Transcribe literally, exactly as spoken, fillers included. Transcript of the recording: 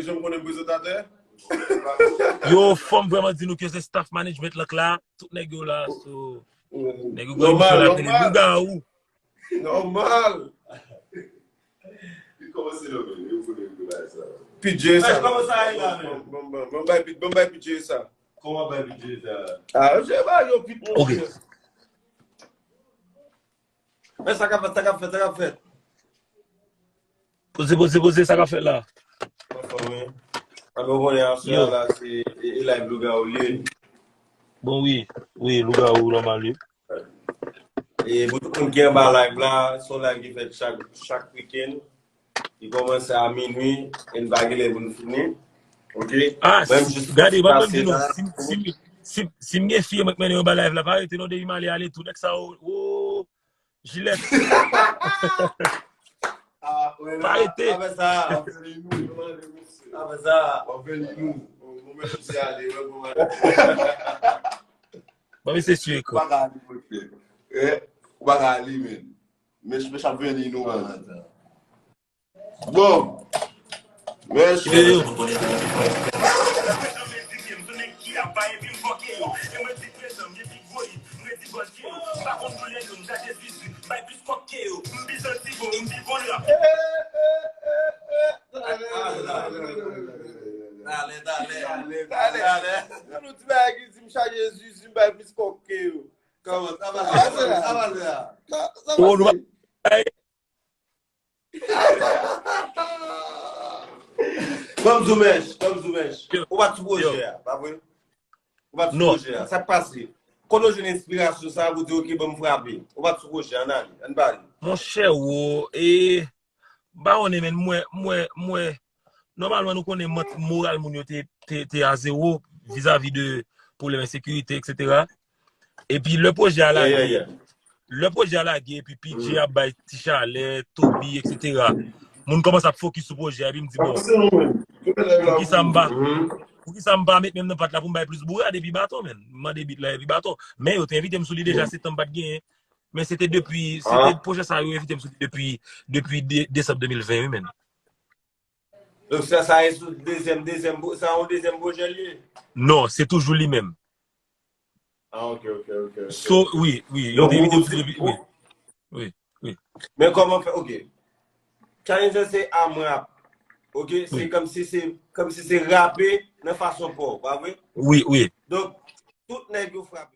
Janm konnen prezantatè. Yo, fò m vrèman di nou ke se staff management lan k la, tout nèg yo la, so, nèg yo gen misyon la, tande lougawou. Nòmal. Li kòmanse nonmen, yo konnen yo bagay sa. P J sa. Kòman sa ye la menm? Bon, bon, bon, bon, bay P- bon, bay P J sa. Kòman bay P J sa? Ah, je ba yo pit. Ok. Men sa k ap fèt, sa k ap fèt, sa k ap fèt. Poze, poze, poze, sa k ap fèt la? Anfòm, wi. Ann nou konnen aswè la se e, e live lougawou li ye. Bon, wi, wi, lougawou nòmal, wi. E pou tout moun ki anba live la, se yon live ki fèt chak, chak wikenn. Li kòmanse a minwi, e n pa gen lè pou n fini. Ok? Ah, Mwen, m jis gade, mwen menm pase di nou, la. Si, si, si, si m gen fi, mwen k mennen yo ba live la, pa rete non, depi m ale, ale tou, nèg sa, o, o, jilèt. Ah, wè, Pa rete. Apre sa, apre sa, Bon, men, misye ale, wè, bon, Bon, men se sure, ou pa ka ale, monchè. Eh, ou pa ka ale, men. Men, men, ap vini nou, man. Bon. Mèsi. Yo, yo. Talè, talè. Talè. Talè. Nan nou ti bagay ki di m chaje Zizi, m bay plis kòk ke yo. Kòman? Sa va, sa va, sa va, sa va. Sa, sa Oh, pase. nou pa- Kòm Zoumèch, kòm Zoumèch. Yo. Ou pa t sou pwojè Yo. a, pa vre? Ou pa t sou Non. pwojè a. Sa k pase? Kote w jwenn enspirasyon sa a pou di, "Ok, ban m frape"? Ou pa t sou pwojè, ann ale, ann pale. Monchè, wo, e, m pa konnen, men mwen, mwen, mwen, nòmalman, nou konnen mant-, moral moun yo te, te, te a zewo vizavi de pwoblèm ensekirite, etsetera. Epi lè pwojè a Yeah, yeah, lage, yeah. lè pwojè a lage, epi P J Mm. ap bay ti chalè, Toby, etsetera. Moun kòmanse ap fokis sou pwojè a, epi m di, bon, poukisa m pa, Mhm. poukisa m pa met men m nan pat la pou m bay plis bourad epi baton, men? M mande bit la epi baton. Men yo te envite m sou li deja, se tan m pa t genyen. Men se te depi, se te Ah. pwojè sa yo envite m sou li depi, depi de, desanm de mil ven, wi, men. Donk, sa, sa e sou dezyèm, dezyèm, sa yon dezyèm pwojè li ye? Non, se toujou li menm. Ah, ok, ok, ok, ok. So, wi, wi, yo Donk, te envite ou, m sou li depi, ou, wi. Wi, wi. Men kòman fè, ok. Challenger se amrap. Ok, se Wi. Kòmsi se, kòmsi se rape nan fason pa w, pa vre? Wi, wi. Donk, tout nèg yo frape.